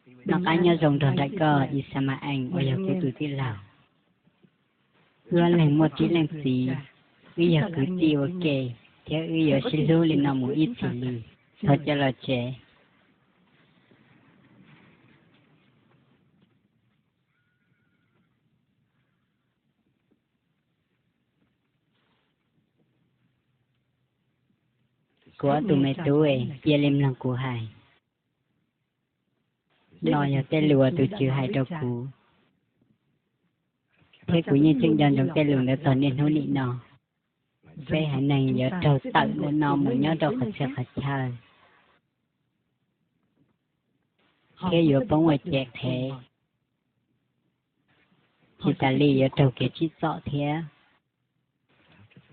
Noj qab nyob zoo nrog nraim koj Ixamaees uas yog kuv tus tij laug. Wb ob leeg muaj tib leej txiv, wb yog kwv tij ua ke, thiab wb yuav sib hlub li no mus ib txhis li. Thov coj los tsev. Kuv ob tug me tub, cia li mloog kuv hais. No yog tej lus uas tus Tswv hais rau kuv, thiab kuv yeej tseem nco ntsoov tej lus ntawd txog niaj hnub nim no. Peb haiv neeg yuav raug tawm ntawm no mus nyob rau qhov txhia qhov chaw, thiab yuav poob ua cev qhev, tsis tas li yuav raug kev tsim txom thiab.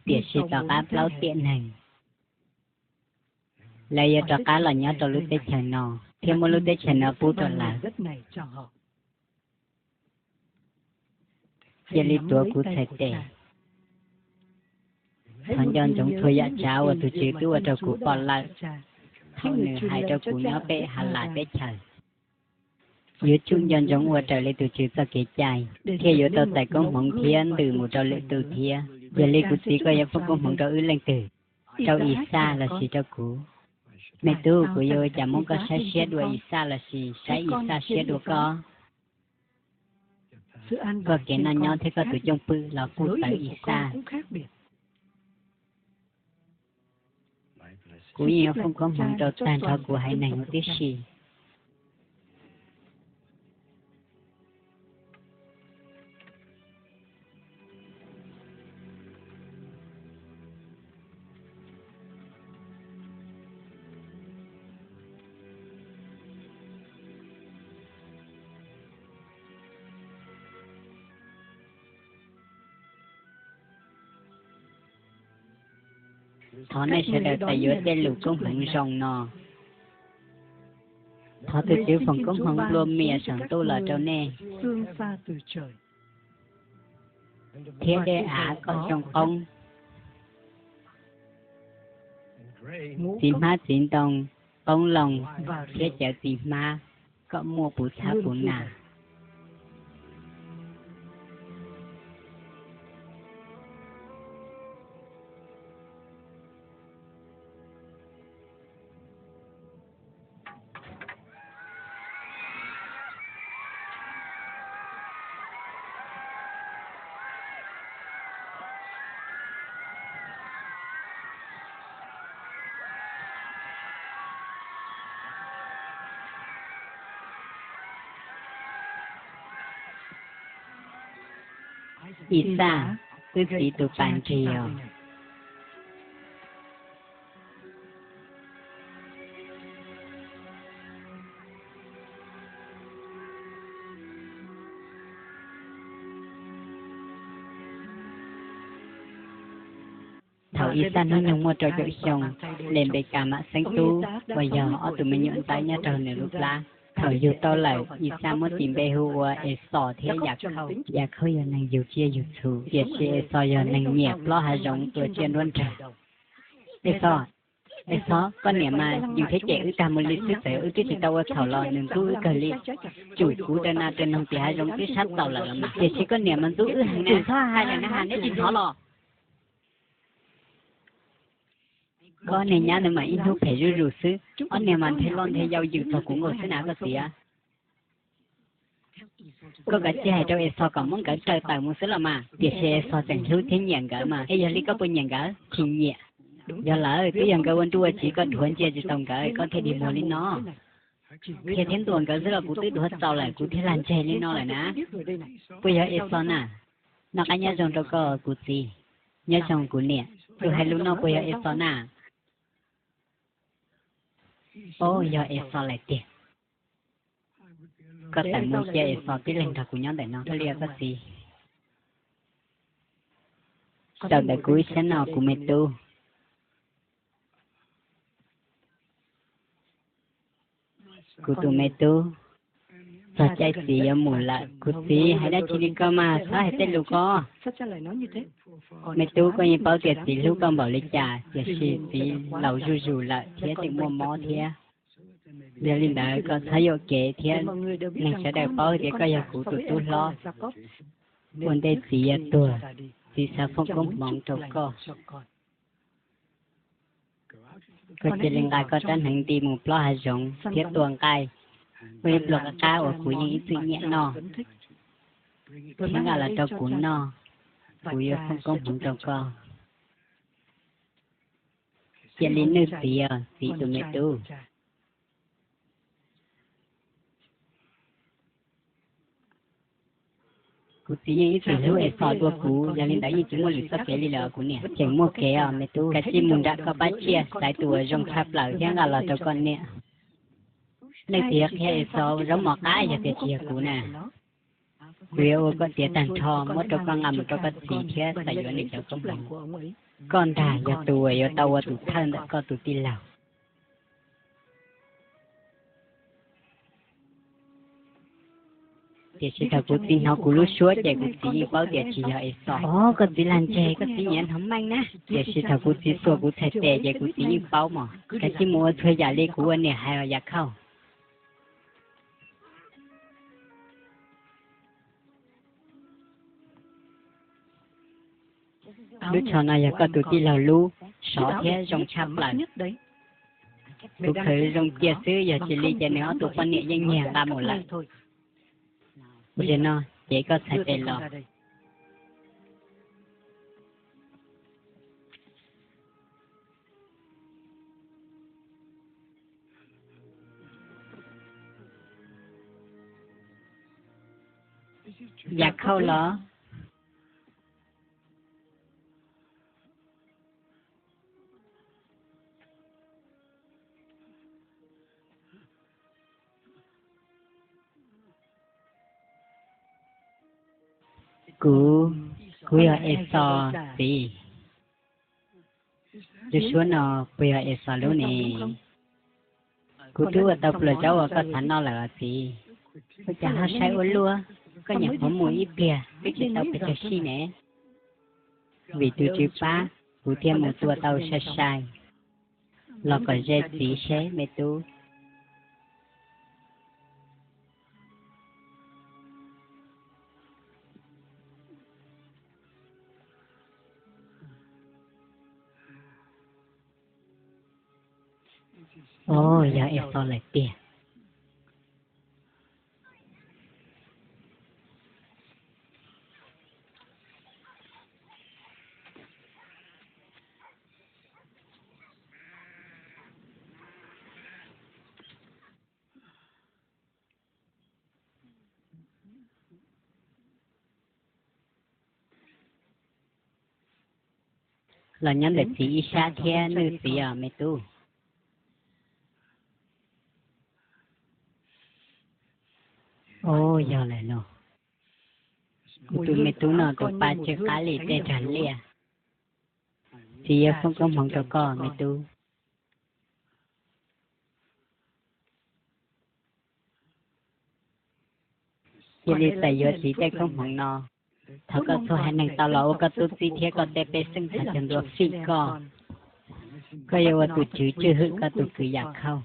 Tiam sis tom qab plaub tiam neeg, lawv yuav rov qab los nyob rau lub teb chaws no, thiab muab lub teb chaws no pub rau lawv. Cia li tuav kuv txhais tes. Thov nco ntsoov txhua yam tsav uas tus Tswv twb ua rau kuv pom lawm thaum nws hais rau kuv nyob pem Has Las teb chaws. Yuav tsum nco ntsoov ua raws li tus Tswv txoj kev cai, thiaj yuav tau txais koob hmoov thiab ntws mus rau lwm tus thiab. Yog li kuv txiv, koj yuav foom koob hmoov rau wb leej twg? Rau Ixaj lossis rau kuv? Me tub, kuv yuav ua cas muab koj saib siab dua Ixaj lossis saib Ixaj siab dua koj? Koj kev noj nyob thiab koj tus cwj pwm los kuj txawv Ixaj. Kuv yeej yuav foom koob hmoov rau tag nrho kuv haiv neeg huv tib si. Thov nej sawv daws tau yuav tej lus koob hmoov zoo no. Thov tus Tswv foom koob hmoov nplua mias saum ntuj los rau nej, thiab dej av kom zoo qoob. Txiv hmab txiv ntoo, qoob loo, thiab cawv txiv hmab kom muaj puv txhab puv nas. Ixaj, wb txiv tus pas nrig os. Thaum Ixaj hnub nyoog muaj rau caum xyoo, Lenpekas mam xeeb tub uas yog ob tug me nyuam ntxhais nyob rau nws lub plab. Thaum yug tau lawm, Ixaj muab tis npe hu ua Exos thiab Yakhauj. Yakhauj yog neeg yug tsiaj yug txhu, tiam sis Exos yog neeg nyiam plob hav zoov tua tsiaj nruab nrag. Exos, Exos, koj niam mas yug thiab cem wb tag mus li xwb, txawm wb twb tsis tau ua txhaum los nws ntxub wb kawg li. Tsum kuv daws nas daws noog tim hav zoov twb sab txaus lawm los mas, tiam sis koj niam mas ntxub wb heev na. Txhob hais lawm na, neb tsis hnov los? Koj niag nyab ntawd mas ib hnub phem zuj zus xwb, ob niag mas nthe loj nthe yau yws txog kuv nkaus xwb na koj txiv. Koj kav tsij hais rau Exos kom muab nkawd raws tawm mus xwb los mas. Tiam sis Exos tseem hlub thiab nyiam nkawd mas, es yog li koj puas nyiam nkawd? Tsis nyiam. Yog lawm, twb yog nkawd ua nruj ua tsiv, koj dhuav ntsia tsis tau nkawd koj thiaj dig muag li no. Qhia thiab ntuas nkawd xwb los kuv twb dhuav txaus lawm, kuv thiaj lag ntseg li no lawm na. Puas yog Exos na? Noj qab nyob zoo rau koj kuv txiv. Nyob zoo kuv niam. Tus hais lus no puas yog Exos na? Au, yog Exos lawm tiag. Koj tawm mus cia Exos tib leeg nrog kuv nyob ntawm no thiaj li os koj txiv. Sawv ntawm kuv ib sab no kuv me tub. Kuv tus me tub, txog caij txiv yuav mus lawm. Kuv txiv, hais dab tsi li ko mas, txhob hais tej lus ko. Me tub, koj yeej paub tias txiv hlub koj npaum li cas, tiam sis txiv laus zuj zus lawm thiab tseem muaj mob thiab. Yog li ntawd koj txhob yuam kev thiab, neeg sawv daws paub tias koj yog kuv tus tub hlob. Ua ntej txiv yuav tuag, txiv xav foom koob hmoov rau koj. Koj cia li nqa koj rab hneev nti mus plob hav zoov thiab tua nqaij, ua ib pluag qab qab uas kuv yeej ib txwm nyiam noj, thiab nqa los rau kuv noj, kuv yuav foom koob hmoov rau koj. Cia li nwj txiv os, txiv tus me tub. Kuv txiv yeej ib txwm hlub Exaus dua kuv, yog li ntawd yeej tsis muaj lwm txoj kev li lawm os kuv niam. Tseem muaj kev os me tub, kav tsij mus nram koj pab tsiaj xaiv tus uas zoo tshaj plaws thiab nqa los rau koj niam. Nej twb qhia Exaus zaub mov qab, yog tias tsis yog kuv na, kuv yuav ua koj tiav tag nrho muab rau koj nqa mus rau koj txiv thiab txais yuav nws cov koob hmoov. Koj ntag yog tus uas yuav tau ua tus thawj ntawm koj tus tij laug. Tiam sis thaum kuv txiv hnov kuv lub suab ces kuv txiv yeej paub tias tsis yog Exaus. Os, koj txiv lag ntseg, koj txiv nyiam hnov meej na. Tiam sis thaum kuv txiv xuas kuv txhais tes ces kuv txiv yeej paub mog. Kav tsij mus ua txhua yam li kuv ua niam hais os Yakhauj. Lub tsho no yog koj tus tij laug lub, sov thiab zoo tshaj plaws. Kuv khaws zoo cia xwb, yog tsis li ces nws ob tug poj niam yeej nyiag nqa mus lawm. Ua li no, cev koj txhais tes los. Yakhauj los? Kuv, kuv yog Exaus txiv. Lub suab no puas yog Exaus lub ne? Kuv twb ua tau pluas zaub uas koj xav noj lawm os txiv. Ua cas ho saib ua luaj? Koj nyuam qhuav mus ib pliag twb tsis tau pes tsawg sij ne. Vim tus tswv pab, kuv thiaj mus tua tau sai sai. Los kom ze txiv seb me tub. Os, yog Exaus lawm tiag. Los nyob ntawm txiv ib sab thiab nwj txiv os me tub. Os, yog lawm los. Kuv tus me tub no tus pa tsw qab li tej dag liaj. Txiv yuav foom koob hmoov rau koj me tub. Cia li txais yuav txiv tej koob hmoov no. Thaum koj txhua haiv neeg tau los ua koj tub txib thiab koj tej pej xeem txhais tag nrho fim koj, koj yuav ua tus tswv tswj hwm koj tus kwv Yakhauj.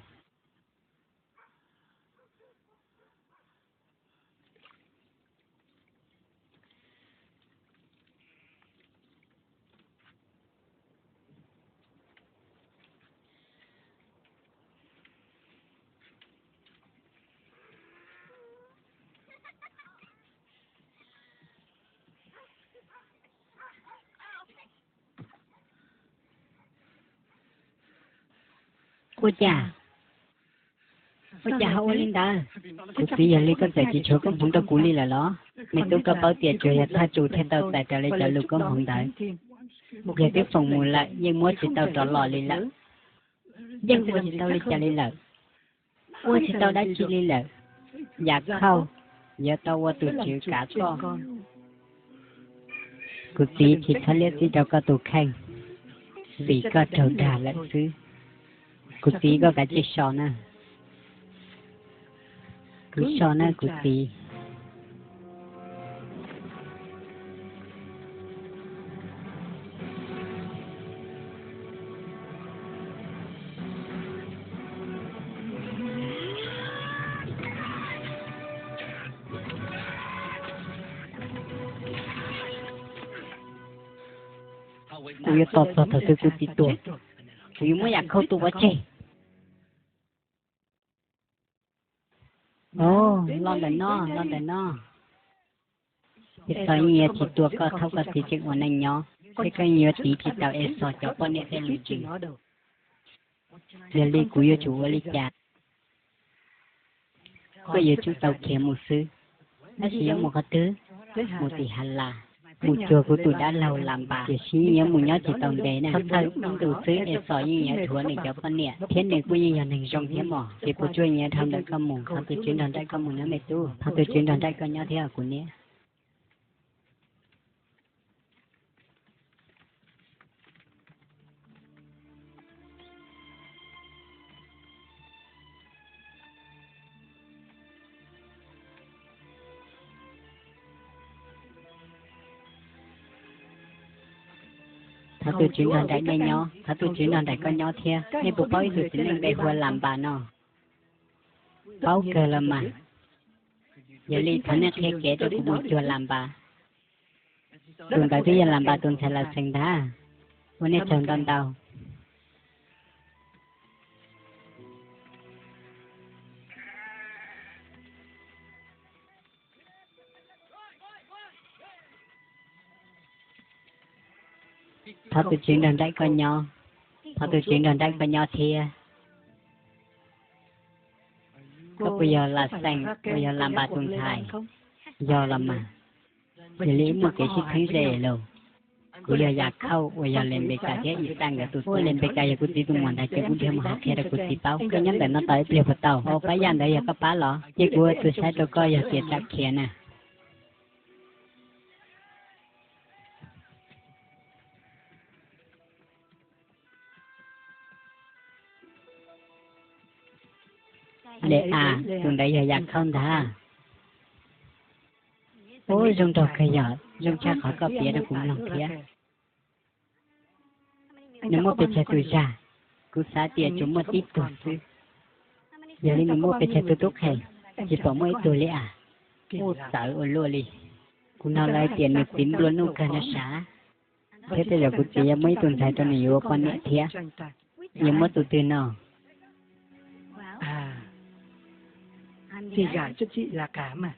Ua cas, ua cas ho ua li ntawd? Kuv txiv, yog li koj txawm tsis tshuav koob hmoov rau kuv li lawm los? Me tub, koj paub tias tsuas yog thaj tsum thiaj tau txais raws li cov lus koob hmoov ntawd. Yog twb foom mus lawm yeej muab tsis tau rov los li lawm. Yeej ua tsis tau li cas li lawm. Ua tsis tau dab tsi li lawm. Yakhauj yuav tau ua tus tswv kav koj. Kuv txiv, tsis txhob liab txim rau koj tus kheej, vim koj raug dag lawm xwb. Kuv txiv, koj kav tsij so na. Kuv so na kuv txiv. Kuv yuav tos txog thaum twg kuv txiv tuag, kuv yuav muab Yakhauj tua pov tseg. Os, los ntawm no, los ntawm no. Exos yeej yuav tsis tua koj thaum koj txiv tseem ua neej nyob, thiab koj yeej yuav tiv tsis tau Exos cov poj niam tej lus tseem. Yog li kuv yuav tsum ua li cas? Koj yuav tsum tau khiav mus xwb. Tab sis yuav mus qhov twg? Mus tim Has Las, mus cuag kuv tus dab laug Las Npas, tiam sis yuav mus nyob tsis tau ntev na. Txhob txhawj, ib ntus xwb Exos yeej yuav dhuav nws cov poj niam, thiab nws kuj yeej yog neeg zoo thiab mog. Ces puas tsuaj yeej yuav dhau ntawm koj mus. Thov tus Tswv nrog nraim koj mus nawb me tub, thov tus Tswv nrog nraim koj nyob thiab os kuv niam. Thov tus Tswv nrog nraim nej nyob, thov tus Tswv nrog nraim koj nyob thiab. Nej puas paub ib tug txiv neej npe hu ua Las Npas no? Paub kawg los mas. Yog li thov nej qhia kev rau kuv mus cuag Las Npas. Tus ntawd twb yog Las Npas tus ntxhais Las Xees ntag. Ua nej tsaug ntau ntau. Thov tus Tswv nrog nraim koj nyob, thov tus Tswv nrog nraim koj nyob thiab. Koj puas yog Las Xees uas yog Las Npas tus ntxhais? Yog los mas. Yog li wb muaj kev sib txheeb ze lauj. Kuv yog Yakhauj uas yog Lenpekas thiab Ixaj nkawd tus tub. Lenpekas yog kuv txiv tus muam ntag, ces kuv dhia mus hais qhia rau kuv txiv paub. Koj nyob ntawm no tos ib pliag puas tau? Ua pab yaj ntawd yog koj pab los? Cia kuv ua tus saib rau koj yog tias tsam khiav na. Le as, tus ntawd yog Yakhauj ntag. Ub, zoo nraug kawg yog, zoo tshaj qhov koj piav rau kuv mloog thiab. Nws muaj pes tsawg tus zag? Kuv xav tias tsuas muaj tib tug xwb. Yog li nws muaj pes tsawg tus tub qhe? Tsis pom muaj ib tug li as. Ub, txawv ua luaj li. Kuv hnov lawv hais tias nws txiv nplua nuj kawg na sav. Thiab tej zaum kuv txiv yuav muab ib tug ntxhais rau nws yuav ua poj niam thiab. Yuav muab tus twg no? Tig zam txij las kas mas.